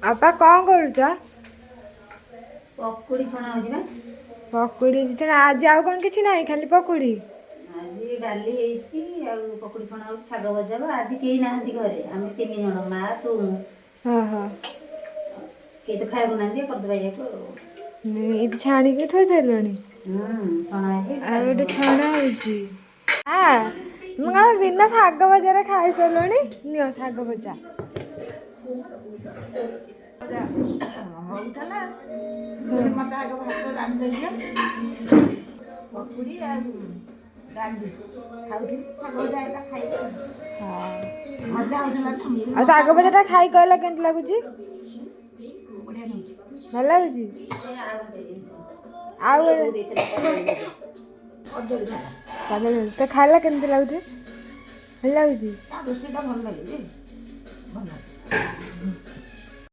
ଅପା, କଣ କରୁଛ? ପକୁଡ଼ି ଛଣା ହେଉଛି ବା। ପକୁଡ଼ି ଛଣା? ଆଜି ଆଉ କଣ କିଛି ନାହିଁ, ଖାଲି ପକୁଡ଼ି? ଆଜି ଡାଲି ହେଇଛି ଆଉ ପକୁଡ଼ି ଛଣା ହେଉଛି, ଶାଗ ଭଜା ହବ। ଆଜି କେହି ନାହାନ୍ତି ଘରେ, ଆମେ ତିନି ଜଣ, ମା, ତୁ, ମୁଁ। ହଁ ହଁ କେହି ତ ଖାଇବାକୁ ନାହାନ୍ତି, କରିଦେବା ଏଇଆକୁ ଆଉ। ଏଇଠି ଛାଣିକି ଥୋଇ ସାରିଲଣି? ହୁଁ, ଛଣା ହେଇଛି। ଆଉ ଗୋଟେ ଛଣା ହଉଛି। ଆ ମୁଁ କଣ ବିନା ଶାଗ ଭଜାରେ ଖାଇସାରିଲଣି? ନିଅ ଶାଗ ଭଜା। ହଉଥିଲା, ମତେ ଆଗ ଭାତ ରାନ୍ଧି ଦିଅ। ପକୁଡ଼ି ଆଉ ଡାଲି ଖାଉଥିଲି, ଶାଗ ଭଜା ହେଲା ଖାଇବି। ମଜା ହଉଥିଲା ନା ମୁଁ। ଆଉ ଶାଗ ଭଜାଟା ଖାଇ କହିଲା କେମିତି ଲାଗୁଛି? ବଢ଼ିଆ ଲାଗୁଛି। ଭଲ ଲାଗୁଛି? ଆଉ ଗୋଟେ ଜିନିଷ ଆଉ ଗୋଟେ ଦେଇଥିଲା କଦଳୀ ଭଜା। କଦଳୀ ଭଜା। କଦଳୀ ତ ଖାଇଲା, କେମିତି ଲାଗୁଛି? ଭଲ ଲାଗୁଛି? ତା ରୋଷେଇଟା ଭଲ ଲାଗେ ଯେ, ଭଲ।